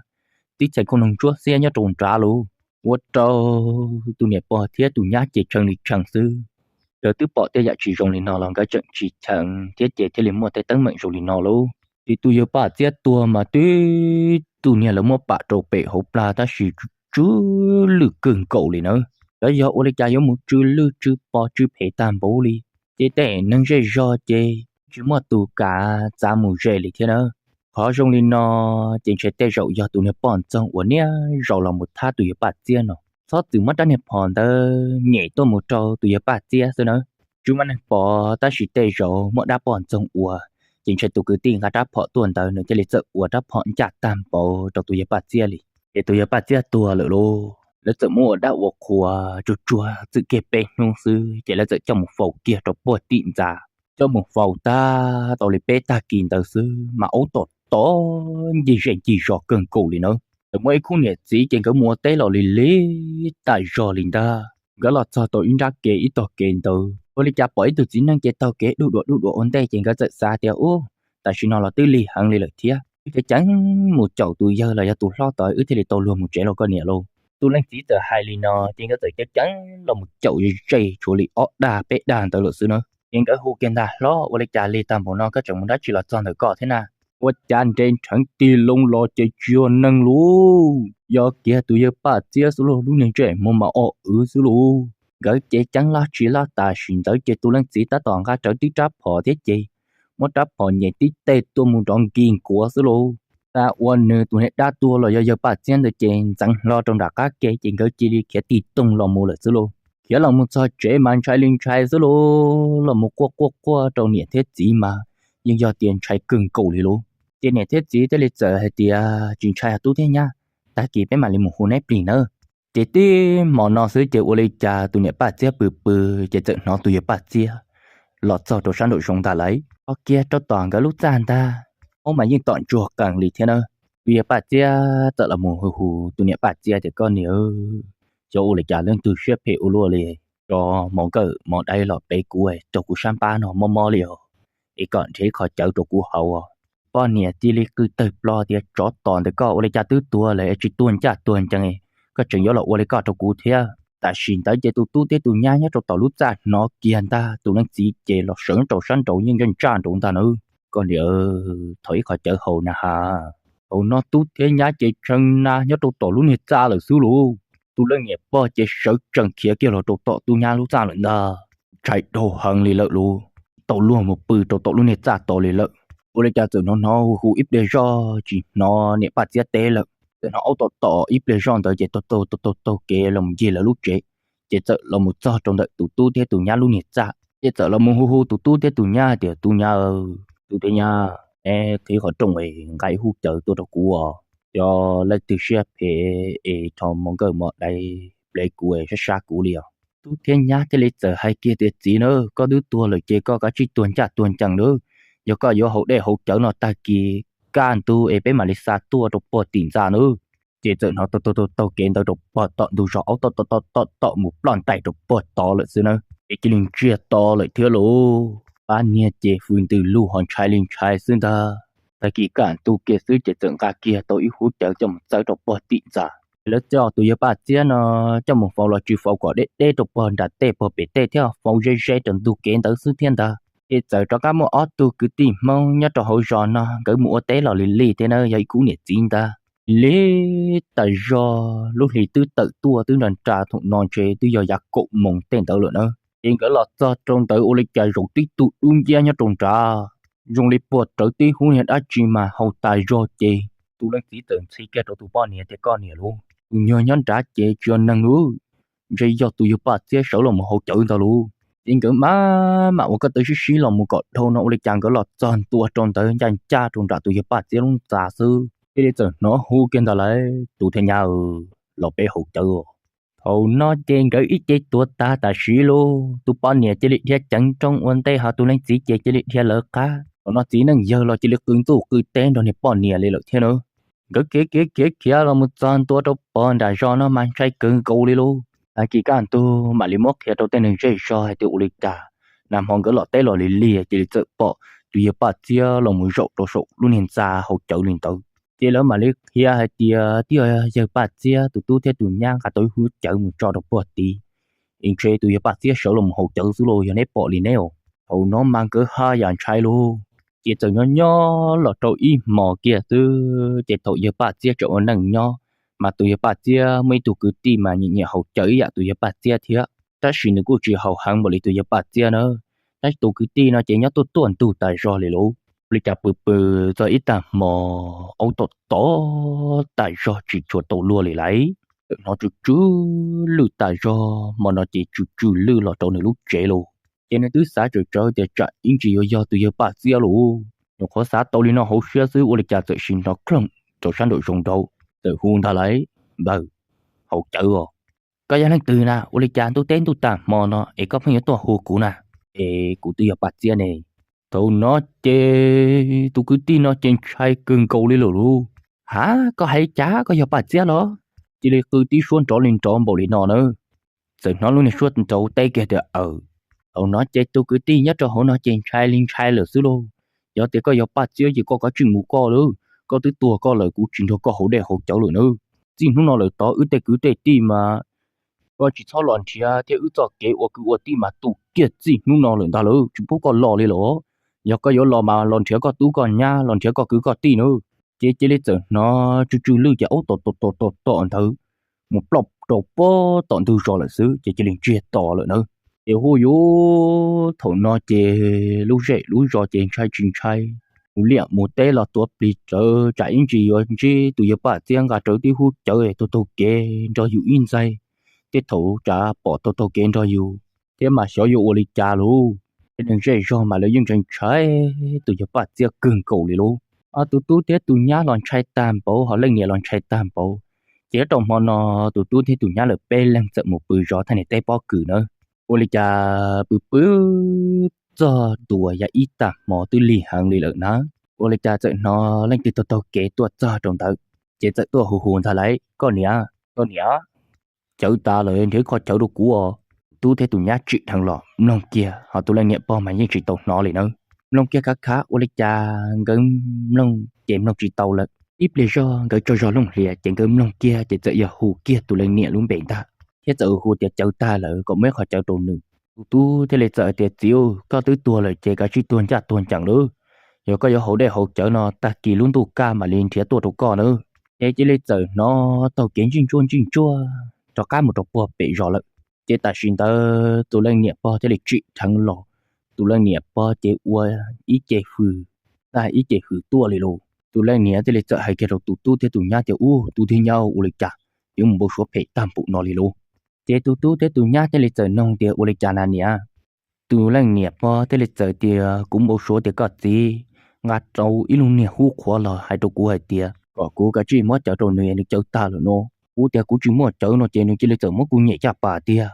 tib txhais khau noog ntsuab xiab nyob rau nrad lauj. Ua rau tus niam pog thiab tus nyab ces tshee li tshee xwb. Nkawd twb pom tej yam tsis zoo li no los nkawd tseem tsis cheem thiab ces thiaj li muaj tej teeb meem zoo li no lauj. Ces tus yawg Paj Txiab tuag mas tib tug niag lawv muab pam rau pem hauv plag tab sis tsw lwj kawg nkaus li nawb. Lawv yog ua li cas yuav mus tsw lwj tsw pos tsw phem tag npaum li. Ces tej neeg zej zog ces tsis muaj tus kam txav mus ze li thiab nawb. Qhov zoo li no ces ntshe tej zaum yog tus niag poj ntxoog uas niaj zaus los mus thab tus yawg Paj Txiab no txhob txwm muab rab niag phom ntawd nyem tuaj mus rau tus yawg Paj Txiab xwb nawb. Tsis muaj neeg pom tab sis tej zaum muaj dab poj ntxoog ua, ces ntshe tus kwv tij nqa rab phom tuaj ntawd nws thiaj li txawm ua rab phom ncaj tag npaum rau tus yawg Paj Txiab li. Ces tus yawg Paj Txiab tuag lawm lauj, lawv txawm muab ua dab ua qhua tsuag tsuag txwm kiag peb hnub xwb ces lawv txawm coj mus faus kiag rau puag tim ntxa. Coj mus faus tag tau li peb tag kis ntawd xwb mas aub tom tom ncig zej ncig zos kawg nkaus li nawb. Txawm muaj ib khub niam txiv ces nkawd mus ua teb los li li tas zog li ntag. Nkawd los txog tau ib nrab kev ib tog kev ntawd, ua li cas pom ib tug txiv neej ces taug kev dub duam dub duam ua ntej ces nkawd txawm xav tias, Ub, tam sim no los twb lig heev li lawm thiab, wb ceev ceev mus caum tus yawg los yog tus hlob tod wb thiaj li tau luag mus tsev los koj niam lauj. Tus leej txiv txawm hais li no ces nkawd txawm ceev ceev los mus caum ze tshuav li ob dag peb dag ntawd lawm xwb na. Ces nkawd hu kiag ntag, Hlob, ua li cas lig tag npaum no koj tseem mus dab tsi los txog ntawm koj thiab na? Ua cas nres nrheev tig loo los ces tsis yog neeg lauj, yog kiag tus yawg Paj Txiab xwb lauj, lub niag ntsej muag mas o wv xwb lauj. Nkawd ceev ceev laj tsis laj tam sim ntawd ces tus leej txiv tab tom nqa rawv tib rab phom thiab ces muab rab phom nyem tib teg tuaj mus nrov nkis nkuav xwb lauj. Tag ua nws tus niag dab tuag los yog yawg Paj Txiab ntawd ces ntxeev hlo rau nram qab ke ces nkawd cia li khiav tig toog los mus lawm xwb lauj. Khiav los mus txog tsev mas ntshai li ntshai xwb lauj, los mus quaj quaj quaj rau niam thiab txiv mas yeej yog tias ntshai kawg nkaus li lauj. Ces niam thiab txiv thiaj li txawm hais tias, Tsis ntshai os tub thiab nyab, tag kis peb mam li mus hu neb plig nawb. Ces tib hmo no xwb ces ua li cas tus niam Paj Txiab pw pw ces txawm hnov tus yawg Paj Txiab los txog rau sab nraum zoov ntag lauj. Ho kiag rau tom nkawd lub txaj ntag, aub mas yeej tom ntsuag qees li thiab na. Tus yawg Paj Txiab txawm los mus hu hu tus niam Paj Txiab tias, Koj niam, xyov ua li cas leej twg siab phem ua luaj li, tso mov nkawm mov daiv los plev kuv, rau kuv sab npab no mob mob li os, es kom nrhiav ib qho cawv rau kuv haus. Poj niam cia li qw tawg plog tias, Tsov tom ntawm koj, ua li cas twb tuag lawm es tsis tuag ncaj tuag ncees, koj tseem yuav los ua li koj rau kuv thiab? Tam sim ntawd ces tus tub thiab tus nyab nyob rau tom lub txaj hnov kiag ntag, tus leej txiv ces los sawv rau sab nraud yeej ntsaj ntsaj nraud ntag nawb. Koj niam, thov ib qho cawv haus na ha. Thaum no tub thiab nyab ces tshee na nyob rau tom lub niag txaj lawm xwb lauj. Tus leej niam pog ces sawv tsees khiav kiag los rau tom tub nyab lub txaj lawm ntag. Ntshai dhau heev li lawm lauj, tau luag mus pw rau tom lub niag txaj tod li lawm. Ua li cas txawm hnov hnov hu hu ib pliag zoj tsis hnov niam Paj Txiab teb lawm, txawm hnov aub tom tom ib pliag zoj ntawd ces taug taug taug taug kev los ncig lawv lub tsev. Ces txawm los mus txog rau ntawm tus tub thiab tus nyab lub niag txaj, ces txawm los mus hu hu tus tub thiab tus nyab tias, Tub nyab, tub thiab nyab, neb qhib qhov rooj es nqa ib hub cawv tuaj rau kuv os. Yog leej twg siab phem es rho mov nkawm mov daiv plev kuv es sab sab kuv li os. Tub thiab nyab thiaj li txawm hais kiag tias, Txiv na, koj twb tuag lawm ces koj kav tsij tuag ncaj tuag ncees nawb. Yog koj yuav haus dej haus cawv no tag kis kaj ntug es peb mam li xa tuaj rau puag tim ntxa nawb. Ces txawm hnov taug taug taug kev ntawd rau puag tom ntug zos, aub tom tom tom tom mus ploj ntais rau puag tod lawm xwb na. Ces cia li ntsiag to lawm thiab lauj. Pab niag ces fws ntws lug ho ntshai li ntshai xwb ntag. Tag kis kaj ntug kiag xwb ces txawm nqa kiag tau ib hub cawv coj mus txawb rau puag tim ntxa. Lawv coj tus yawg Paj Txiab no coj mus faus los tsis faus kom deb deb rau puag nram tej puag pem tej thiab, faus ze ze rau ntug kev ntawd xwb thiab ntag. Ces txawm rov qab muaj ob tug kwv tij Hmoob nyob rau hauv zos no, nkawd mus ua teb los lig lig thiab na, yog ib khub niam txiv ntag. Lig tas zog, lub hli twb tawm tuaj twb nra nra, thaum no ntshe twb yog yav kaum moos tej ntawd lawm na. Ces nkawd los txog rau ntawd ua li cas zaum tib tug dub nciab nyob rau nrad, zoo li puag rawv tib hub niag dab tsi mas haus tas zog. Ces tus leej txiv txawm ntxhi kiag rau tus poj niam tias, Koj niam lauj, tus nyuag nyob nrad ces tsis yog neeg lauj, ntshe yog tus yawg Paj Txiab sawv los mus haus cawv ntag lauj. Ces nkawd mam mam ua koj taw sib sib los mus kom dhau no ua li cas nkawd los txog ntua rau ntawd ncaj ncaj rau nram tus yawg Paj Txiab lub ntxa xwb, thiaj li txawm hnov hu kiag ntag lauj, Tub thiab nyab, los peb haus cawv os. Thaum no ces nkawd ib ce tuav tas tam sim lauj, tus poj niam cia li dhia ceev roob ua ntej, ho tus leej txiv ces cia li dhia lawv qab. Thaum no txiv neej yawg los cia li qw ntxuj qw teb nrog niag poj niam li lawm thiab na. Nkawd khiav khiav khiav khiav los mus txog ntua rau pog nram zos no mas ntshai kawg nkaus li lauj. Tag kis kaj ntug mam li muab qhia rau tej neeg zej zog hais tias ua li cas, nag hmo nkawd los teb los lig lig cia li txawm pom tus yawg Paj Txiab los mus zaum rau saum lub niag ntxa haus cawv li ntawd. Ces lawv mam li qhia hais tias twb yog yawg Paj Txiab tus tub thiab tus nyab nqa tau ib hub cawv mus tso rau puag tid, es ntshe tus yawg Paj Txiab sawv los mus haus cawv xwb los yog neb pom li neb os. Thaum no mas nkawd haj yam ntshai lauj. Ces txawm nyob nyob los rau ib hmos kiag xwb, ces thaum yawg Paj Txiab tseem ua neej nyob, mas tus yawg Paj Txiab muaj ib tug kwv tij mas nyiam nyiam haus cawv ib yam tus yawg Paj Txiab thiab, tab sis nws kuj tsis haus heev npaum li tus yawg Paj Txiab na. Tab sis tus kwv tij no ces nyob tuaj tuaj ntug tas zog li lauj. Ua li cas pw pw txog ib tag hmo, aub tom tom tas zog tsis tshua tau luag li lauj. Txawm hnov tsw tsw lwj tas zog, hmo no ces tsw tsw lwj los rau nws lub tsev lauj. Ces nws twb xav tsawm tsawv tias tsam ib ntsis yuav yog tus yawg Paj Txiab lauj. Nyuam qhuav xav tau li no hauv siab xwb ua li cas txawm sim hnov khoom rau sab nraum zoov nraud, txawm hu ntag lauj, Npawg, haus cawv os. Koj yog leej twg na? Ua li cas ntuj teb ntuj tag hmo no es koj pheej yuav tuaj hu kuv na? Es kuv twb yog Paj Txiab ne. Thaum no ces tus kwv tij no ces ntshai kawg nkaus li lawm lauj. Ha, koj hais li cas, koj yog Paj Txiab los? Cia li qw tib suab nrov li nrov npaum li no na. Txawm hnov lub niag suab nraud teb kiag tias, Aws. Thaum no ces tus kwv tij nyob rau hauv no ces ntshai li ntshai lawm xwb lauj. Yog tias koj yog Paj Txiab ces koj kav tsij mus koj lawm, koj twb tuag koj lawm kuv tsis nrog koj haus dej haus cawv lawm na. Txij hnub no lawm tod wb tej kwv tej tij mas koj tsis txhob los nrhiav thiab, wb txoj kev ua kwv ua tij mas tu kiag txij hnub no lawm ntag lauj, tsis pub koj los li los. Yog koj yuav los mas los nrhiav koj tub koj nyab, los nrhiav koj kwv koj tij na. Ces cia li txawm hnov tsw tsw lwj ces aub tom tom tom tom tom ntawd mus ploj rau pob tom ntug zos lawm xwb ces cia li ntsiag to lawm na. Ces hu yuv, thaum no ces lub zej lub zos ces ntshai tsis ntshai, mus liaj mus teb los tuav plig rawv tsam ib ntsis yuav ntsib tus yawg Paj Txiab nqa rawv tib hub cawv taug taug kev nrog yus ib ntxaig, tej thaum tsam pom taug taug kev nrog yus thiab mas xyov yuav ua li cas lauj. Tej neeg zej zog mas lawv yeej ntshai ntshai tus yawg Paj Txiab kawg nkaus li lauj. Ho tus tub thiab tus nyab los ntshai tag npaum, ho leej niam los ntshai tag npaum. Ces nyob rau hmo no tus tub thiab tus nyab lawm peb leeg txawm mus pw zov thaj niam teb pob kws na. Ua li cas pw pw txog tua yav ib tag hmo twb lig heev li lawm na, ua li cas txawm hnov leej twg taug taug kev tuaj txog rau ntawd, ces txawm tuaj hu hu ntag lauj, Koj niam, koj niam, cawv tas lawm, nrhiav ib qho cawv rau kuv os. Tub thiab tus nyab tsim dheev los mloog kiag, ho tus leej niam pog mas yeej tsis tau hnov li na. Mloog kiag khav khav ua li cas nkawd mloog ces mloog tsis tau lawm. Ib pliag zog nkawd tsaug zog looj hlias ces nkawd mloog kiag ces txawm yog hu kiag tus leej niam lub npe ntag, thiab txawm hu tias cawv tag lawm kom muab ib qho cawv rau nws. Tus tub thiaj li txawm tias, Txiv, koj twb tuag lawm ces kav tsij tuag ncaj tuag ncees lauj. Yog koj yuav haus dej haus cawv no tag kis lub ntuj kaj mam li nrhiav tuaj rau koj nawb. Ces cia li txawm hnov taug kev ntsij ntsuaj ntsij ntsuaj rov qab mus rau puag pem zos lawm. Ces tam sim ntawd tus leej niam pog thiaj li tsim dheev los, tus leej niam pog ces ua ib ce hws, tag ib ce hws tuaj li lauj. Tus leej niam thiaj li txawm hais kiag rau tus tub thiab tus nyab tias, Ub, tub thiab nyab, ua li cas yuav mus npau suav phem tag npaum no li lauj? Ces tus tub thiab tus nyab thiaj li txawm nug tias, Ua li cas na niam? Tus leej niam pog thiaj li txawm tias, Kuv npau suav tias koj txiv nqa rau ib lub niag hub qhuav los hais rau kuv hais tias kom kuv kav tsij muab cawv rau nws, nws cawv tag lawm no. Kuv tias kuv tsis muaj cawv no ces nws cia li txawm muab kuv nyem caj pas tiag.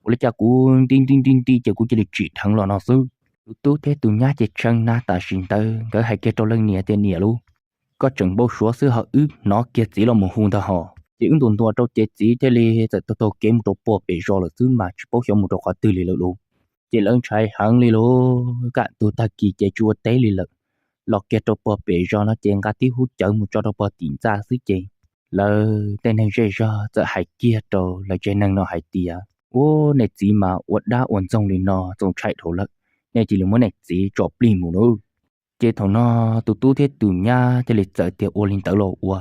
Ua li cas kuv nti nti nti nti ces kuv cia li tsim dheev los no xwb. Tus tub thiab tus nyab ces tshee na, tam sim ntawd nkawd hais kiag rau leej niam tias, Niam lauj, koj tseem npau suav xwb ho wb hnov kiag txiv los mus hu ntag hos. Ces wb ntuas ntuas rau ces txiv thiaj li txawm taug taug kev mus rau puag pem zos lawm xwb mas tsis paub xyov mus rau qhov twg li lawm lauj. Ces lawv ntshai heev li lauj, kaj ntug tag kis ces tsis ua teb li lawm. Los kiag rau puag pem zos no ces nqa tib hub cawv mus tso rau puag tim ntxa xwb ces lawv tej neeg zej zog txawm hais kiag rau lawv tsev neeg no hais tias, Ub, nej txiv mas ua dab ua ntxoog li no txaus ntshai dhau lawm, nej cia li muab nej txiv tso plig mus nawb. Ces thaum no tus tub thiab tus nyab thiaj li txawm tias ua li ntawd los ua.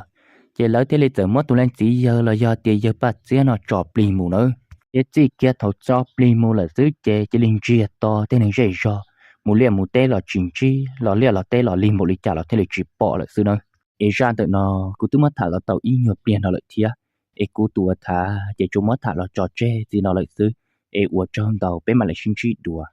Ces lawv thiaj li txawm muab tus leej txiv yawg los yog tias yawg Paj Txiab no tso plig mus nawb. Ces txij kiag thaum tso plig mus lawm xwb ces cia li ntsiag to tej neeg zej zog, mus liaj mus teb los tsis ntsib, los liaj los teb los lig npaum li cas los thiaj li tsis pom lawm xwb nawb. Es zaj ntawm no kuv twb muab tham los tau ib nyuag pliag no lawm thiab, es kuv tus uas tham ces tsuas muab tham los tso tseg txij no lawm xwb. Es ua tsaug ntau, peb mam li sib ntsib dua.